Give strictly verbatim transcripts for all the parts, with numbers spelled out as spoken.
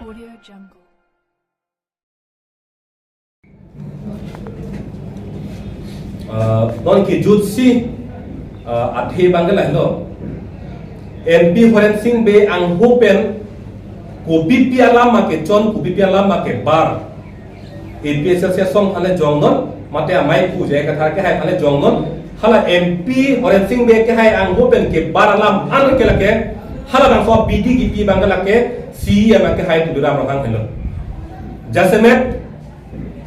Audio Jungle. Ah, non kejutsi, ah, athe abang ke lahelo. M P Horen Sing Bey angho pen kopipi alam ma kechon, kopipi alam ma kebar. A P H L C asong aphan le jongnon, mate amei pu J I Kathar akehai aphan le jongnon. Hala M P Horen Sing Bey akehai angho pen kebar alam an ke lake, halabangso abidi kipi abang ke lake, C E M akehai Tuliram Ronghang helo. Jasemet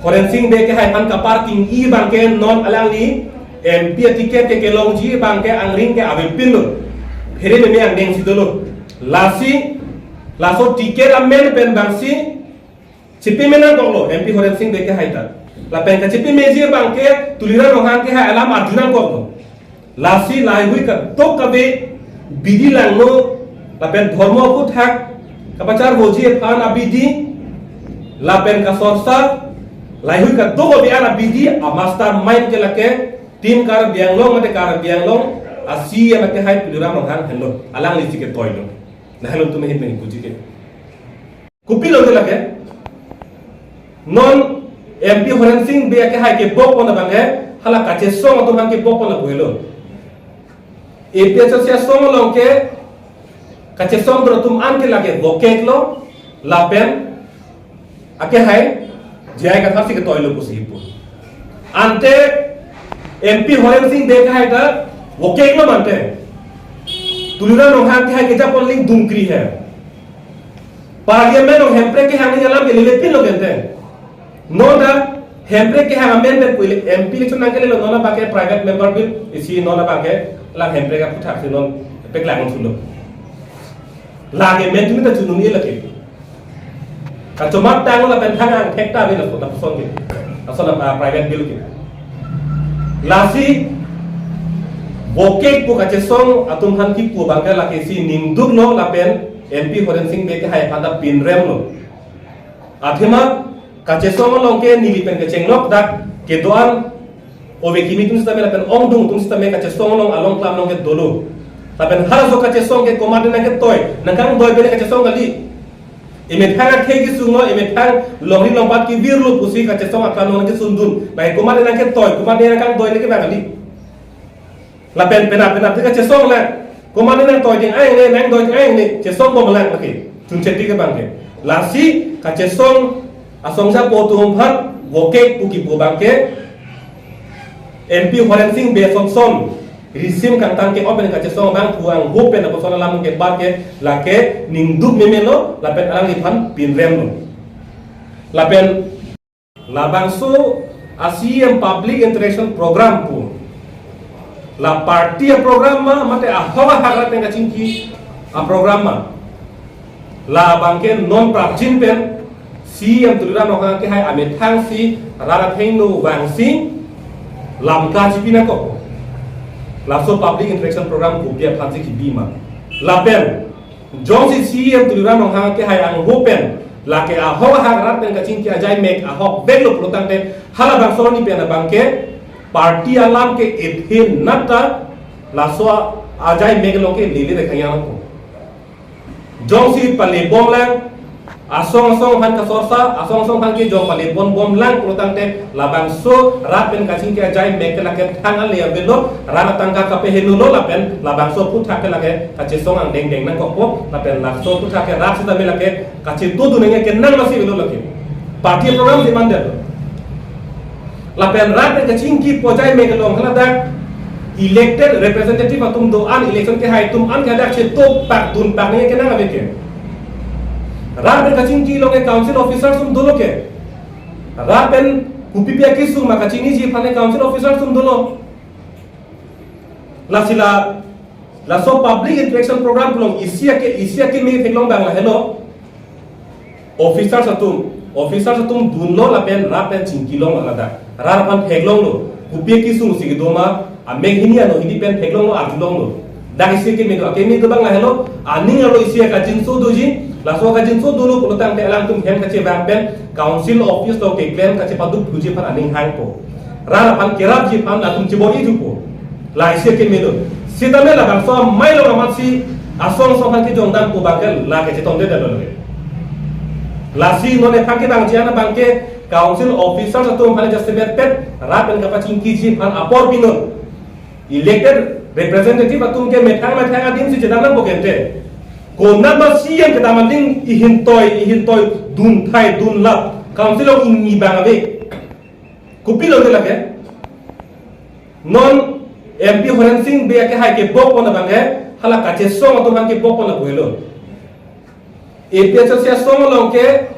Horen Sing Bey akehai aphan kaparking-i abang ke non alangli M P aticket ke kelongji abang ke angring ke avepinlo. Phere meme angdeng si dolo. Lasi, laso ticket amen pen abangsi chipi menang koklo M P Horen Sing Bey akehai ta. Lapen kachipi meji abang ke Tuliram Ronghang akehai alam arjunang koklo. Lasi laheihui kadokave bidi langno lapen dhormo aphuthak kapacharvoji aphan abidi lapen kasorsa laheihui kadokave an abidi amastermind ke lake Team Karbi Anglong mate Karbi Anglong a-C E M akehai Tuliram Ronghang helo, alanglisi ketoilo. Lahelo atum ahit nangpuji ke. Kopilo ke lake? Non M P Horen Sing Bey akehai kebok pon abang ke, hala kachesong atum aphan kebok pon lapu helo. A P H L C asong along ke kachesongdun atum an ke lake vokeklo, lapen akehai J I Kathar si ketoilo pusi pu. Ante M P Horen Sing Bey akehai ta vokeklo mante, Tuliram Ronghang akehai kejapon aling dungkri he. Parliament along Hemprek kehang aning alam ke lelepinlo gente. Non ta Hemprek kehang amen pen pu ele-, M P election nangkelelo, non abang ke private member bill isi, non abang ke la Hemprek aphuthak si non peklang thulo. Lake amen tumi ta chununi lake. Kachomat tang lapen thang angthek ta ave laso, lapuson ke. Laso la, ah, private bill ke. Lasi vokek pu kachesong atum aphan kipu abang ke lake si ningduklo lapen M P Horen Sing Bey akehai aphan ta pinremlo. Athema kachesong along ke neli pen kechenglok dak kedo-an ove kimi atum sitame lapen ongdung atum sitame kachesong along along klam along ke dolo. Lapen halaso kachesong ke komatne nangketoi, nangkangdoi pen kachesong kali. Emethang akhei kesunglo, emethang longri longpat kevirlo pusi kachesong aklam along kesundun. Bai komatne nangketoi, komatne nangkangdoi le ke bang kali. Lapen penap penap ke kachesong lang. Komatne nangtoi ding ai ne, nangdoi ding ai ne, chesong bomlang lake. Chuncheti ke abang ke. Lasi kachesong asong japo atum aphan vokek pu kipu abang ke M P Horen Sing Bey asonson risim kangtang ke-ong pen kachesong abang pu angho pen lapuson alam kebar ke lake ningduk memelo lapen alangliphan pinremlo. Lapen labangso a-C E M public interaction program pu la party a-program ma, mate ahok ahak rat pen kachingki a-program ma. Labang ke non prapjin pen C E M Tuliram Ronghang akehai amethang si rat athengno vangsi lam kachipi nangkok. Laso public interaction program kopi aphan si kibi ma. Lapen jongsi C E M Tuliram Ronghang akehai angho pen lake ahok ahak rat pen kachingki ajai mek ahok veklo pulo tangte halabangso arni pen abang ke party alam ke ethe nata laso ajai mek along ke lele rekhang yang ko. Jongsi pale bomlang, asong asong aphan kasorsa, asong asong aphan kejong pale bom bomlang pulo tangte labangso rat pen kachingki ajai mek ke lake thang ale avelo, rat atangka kapehenulo lapen labangso aphuthak ke lake kachesong angdeng deng nangkokpo, lapen laso aphuthak ke rat sitame lake kachetongdun nangji kenang masi avelo lake. Party program demand det. Lapen rat pen kachingki pu ajai mek along haladak elected representative atum do-an, election kehai atum an ke hadak chetongpak dunpak nangji kenang ave ke. Rat pen kachingki along ke council officers atum dolo ke. Rat pen kopipi akesung ma kachiniji aphan ke council officers atum dolo. Lasi la, laso public interaction program along isi ake, isi akeme theklong abang lahelo. Officers atum, officers atum dunlo lapen rat pen chingkilong ladak. Rat aphan theklonglo. Kopi akesung si kedo ma, amek hini ano hini pen theklonglo, arjulonglo. Dak isi akeme do, akeme do abang lahelo, aning arlo isi akajinso doji, laso akajinso dolo pulo tangte alangtum hem kachevang pen council office along keklem kachepaduk thuji aphan aning hangpo. Rat aphan kerapji aphan latum chibor-i thupo. La isi akeme do. Sitame labangso amei along amatsi asong asong aphan kejongdam pu abang ke la kachetongdedetlo lake. Lasi non ephang ke bang jian abang ke council officers atum aphan adjustment pet rat pen kapachingkiji aphan apor pinon. Elected representative atum ke methang methang adim si chedam nangpo kente. Konat ba C M kedam adim ihintoi ihintoi dunthai dunlap council along ingni bang ave. Kopilo ke lake. Non M P Horen Sing Bey akehai kebok pon abang ke hala kachesong atum aphan kebok pon lapu helo. A P H L C asong along ke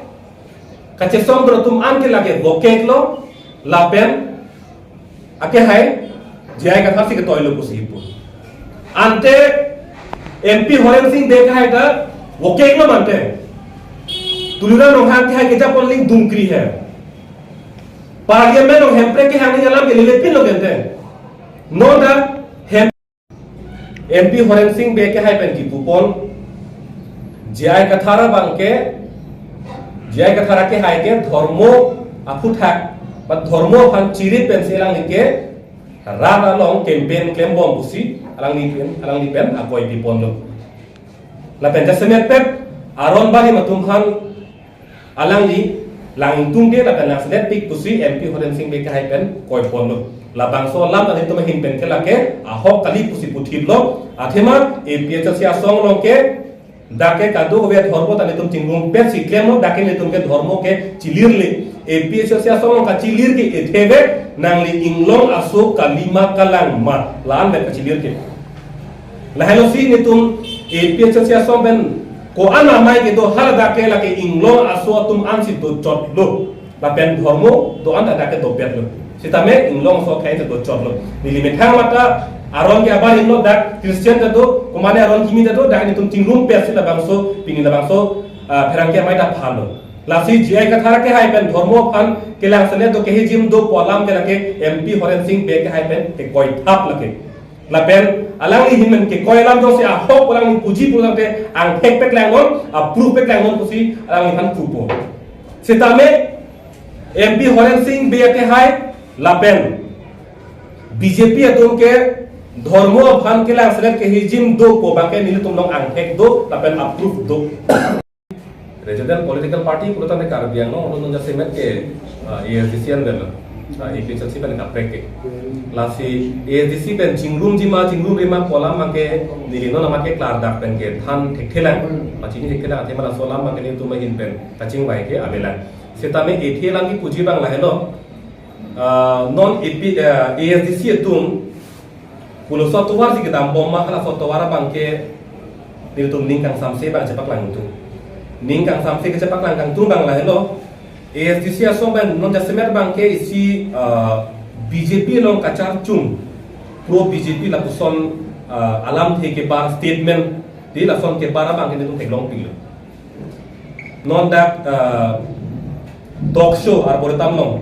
kachesong atum an ke lake vokeklo lapen akehai J I Kathar si ketoilo pusi pu. Ante M P Horen Sing Bey akehai ta vokeklo mante. Tuliram Ronghang akehai kejapon aling dungkri he. Parliament along Hemprek kehang aning alam ke lele pinlo kente. Non ta Hem M P Horen Sing Bey akehai pen kipupon J I Kathar abang ke J I Kathar akehai ke dhormo aphuthak ba dhormo aphan chirip pensi alangli ke rat along campaign klembom pusi alangli pen alangli pen akoi piponlo. Lapen jasemet pet aron barim atum aphan alangli langtungde lapen langselet pik pusi M P Horen Sing Bey akehai pen koiponlo. Labangso alam ta nelitum ahin pen ke lake ahok kali pusi puthitlo. Athema A P H L C asong along ke dak ke kadokave dhormo ta nelitum chingrum pet si klemlo, dak ke nelitum ke dhormo ke chilirle. A P H L C asong along kachilir ke ethevek nangli inglong aso kalima kalang ma la-an vet kachilir ke. Lahelo si nelitum A P H L C asong pen ko-an amei kedo haladak ke lake inglong aso atum ansi dochotlo. Lapen dhormo do-an ta dak ke dopetlo. Sitame inglong aso akhei ta dochotlo. Neli methang mata aron ke abarimlo, dak Christian ta do, komane aron kimi ta do, dak nelitum chingrum pet si labangso, pini labangso, ah, pherangke amei ta phanlo. Lasi J I Kathar akehai pen dhormo aphan kelangselet do kehijim dopo alam ke lake M P Horen Sing Bey akehai pen kekoithap lake. Lapen alangli ahin pen kekoi alam jongsi ahok alangli puji pulang te angthek peklangnon, a-proof peklangnon pusi alangliphan pupo. Sitame M P Horen Sing Bey akehai lapen B J P atum ke dhormo aphan kelangselet kehijim dopo abang ke nelitum along angthek do lapen a-proof do. Regional political party pulo tangte Karbi Anglong along non jasemet ke, ah, A S D C an pen, ah, A P H L C pen kaprek ke. Lasi A S D C pen chingrumji ma chingrumre ma pu alam abang ke neli non amat ke klardak pen kethan thekthelang. Pachini thekthelang athema laso alam abang ke nelitum ahin pen kachingvai ke avelang. Sitame ethi alam kipuji abang lahelo. Ah, non A P, ah, A S D C atum pulo so tovar si kedambom ma halaso tovar abang ke nelitum ning kangsamse abang chepaklang tung. Ning kangsamse kechepaklang kangtung abang lahelo. A S D C asong pen non jasemet abang ke isi, ah, B J P along kacharchum, pro B J P lapuson, ah, alamthe kebar statement di lason kebar abang ke nelitum theklong pilo. Non dak, ah, talk show arboretum along,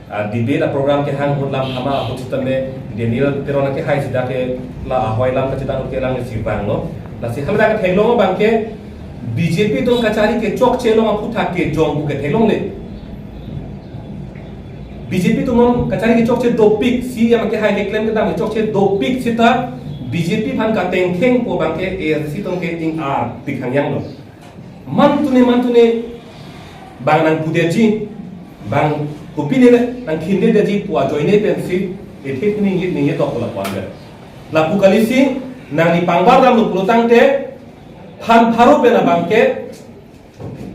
ah, debate a-program kehang ahut lam thama ahut sitame Daniel Teron akehai si dak ke la ahoi alam kachethan ahut ke lang si vanglo. Lasi haladak theklong abang ke B J P atum kachari kechokche along aphuthak kejong pu ke theklongle. B J P atum non kachari kechokche dopik, C M akehai keklem kedam kechokche dopik seta B J P aphan katengtheng pu abang ke A S D C atum ke ing-arpik hangyanglo. Mantune mantune bang nangpudetji, bang kopine nangkhindedetji pu ajoine pensi ethe ningje ningje tok lapu-an pen. Lapu kali si nangli pangbar damlo pulo tangte phan pharo pen abang ke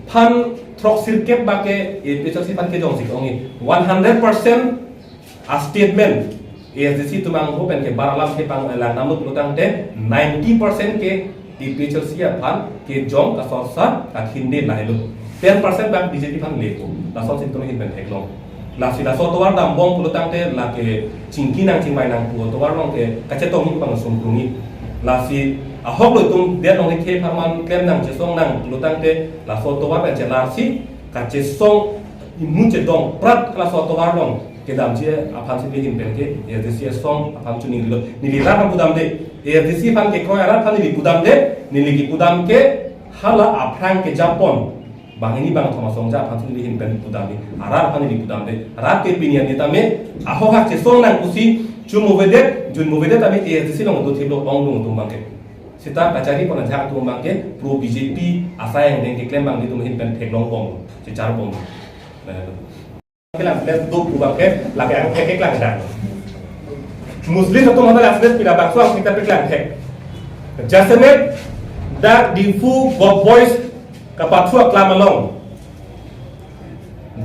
phan throksirkep abang ke A P H L C aphan kejongsi ong-e. One hundred percent a-statement A S D C atum angho pen kebar alamthe panglang damlo pulo tangte ninety percent ke A P H L C aphan kejong kasorsa kakhinde lahelo. Ten percent abang B J P aphan lepo. Lasonsi nelitum ahin pen theklong. Lasi laso tovar dambom pulo tangte lake chingki nang chingvai nang pu tovar along ke kachetongji abang sungkrungji. Lasi ahok lo itum det along ke pharman klem nang chesong nang pulo tangte laso tovar pen chelarsi kachesong imu chedong prat laso tovar along kedamji aphansi neli ahin pen ke A S D C asong aphan chu neli lo. Neli rat aphan pudamde, A S D C aphan kekroi arat aphan neli pudamde, neli kipudam ke hala aphrang kejapon banghini bangthom asong ja aphansi neli ahin pen pudamde, arat aphan neli pudamde. Rat ke pini an tame ahok hak chesong nang pusi chu movedet, jun movedet tame A S D C along dothiplo ongdung atum abang ke. Seta kachari pon ajahak atum abangke pro B J P asai angdeng keklem abang nelitum ahin pen theklong bom, chechar bom. Nah, itu. Kelang les do pu abangke lake angthek keklang dak. Muslim atum hana les pira bangso angthek ta keklang thek. Jasemet dak Diphu Govt Boys kapathu aklam along.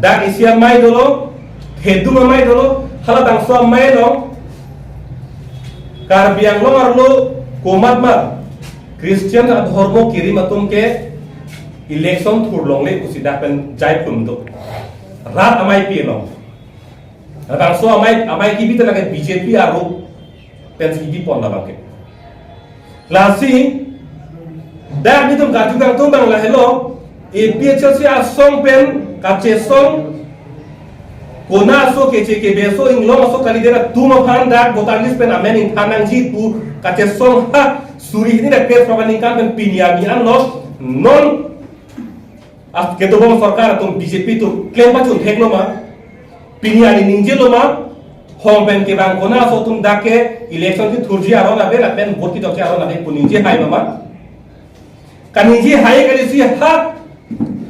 Dak isi amei dolo, thedung amei dolo, halabangso amei along Karbi Anglong arlo komatma Christian adhormo kirim atum ke election thurlongle pusi dak pen jai phun do. Rat ameipi along. Labangso amei, amei kibi ta lake B J P arlo pensi kibi pon labangke. Lasi dak nelitum karju kangtung abang lahelo, A P H L C asong pen kachesong, kona aso keche kebe aso inglong aso kalidet atum aphan dak voter list pen amen ingthan nangji pu kachesong ha suri hini dak ke sorkar ningkan pen pini arni anlo non as ketobong sorkar atum B J P atum klem pachun theklo ma, pini arni ningjelo ma, hong pen kevang kona aso atum dak ke election kethurji aron ave lapen vote kechokche aron ave pu ningje hai ma ma. Kaningje hai kali si ha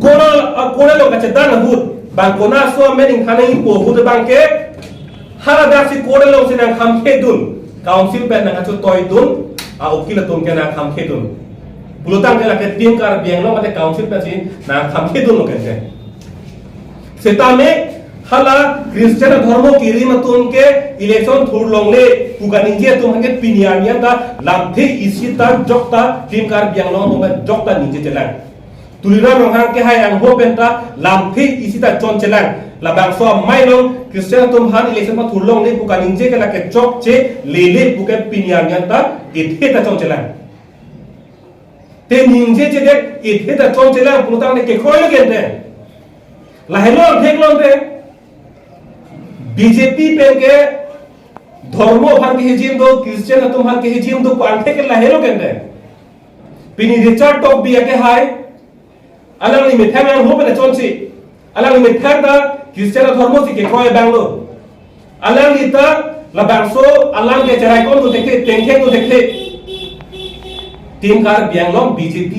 kona, ah, kona lo kachedang ahut bang kona aso amen ingthan nangpo ahut abangke hala dak si kona lo si nangkhamkhedun, council pen nangkachetoidun, a-ukil atum ke nangkhamkhedun. Pulotangte lake Team Karbi Anglong mate council pensi nangkhamkhedunlo kente. Setame hala Christian adhormo kirim atum ke election thurlongle pu kaningje atum aphan ke pini arni anta lamthe isi ta jokta Team Karbi Anglong atum jokta ningje chelang. Tuliram Ronghang kehai angho pen ta lamthe isi ta chon chelang. Labangso amei along Christian atum aphan election pathurlongle pu kaningje ke lake chokche lele pu ke pini arni anta ethe ta chon chelang. Te ningje chedet ethe ta chon chelang pulotangte kekroilo kente. Lahelo angthek lo te. B J P pen ke dhormo aphan kehijim do, Christian atum aphan kehijim do pu angthek ke lahelo kente. Pini Richard Tokbi akehai, alangli methang angho pen chonsi, alangli methang ta Christian adhormo si kekroi abang lo. Alangli ta labangso alam ke cherai kon do thekthe, tengthek do thekthe. Team Karbi Anglong B J P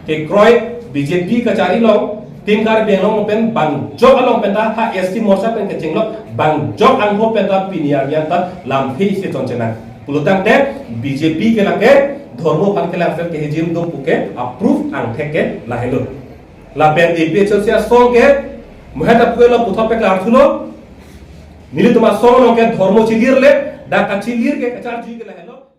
kekroi, B J P kachari along, Team Karbi Anglong pen bang jok along pen ta ha S T Morcha pen kechenglo bang jok angho pen ta pini arni anta lamthe isi chon chelang. Pulotangte B J P ke lake dhormo aphan kelang pen kehijim do pu ke approve angthek ke lahelo. Lapen A P H L C asong ke muhet aphuelo puthot peklar thulo. Nelitum asong along ke dhormo chilir le, dak kachilir ke kacharju ke lahelo.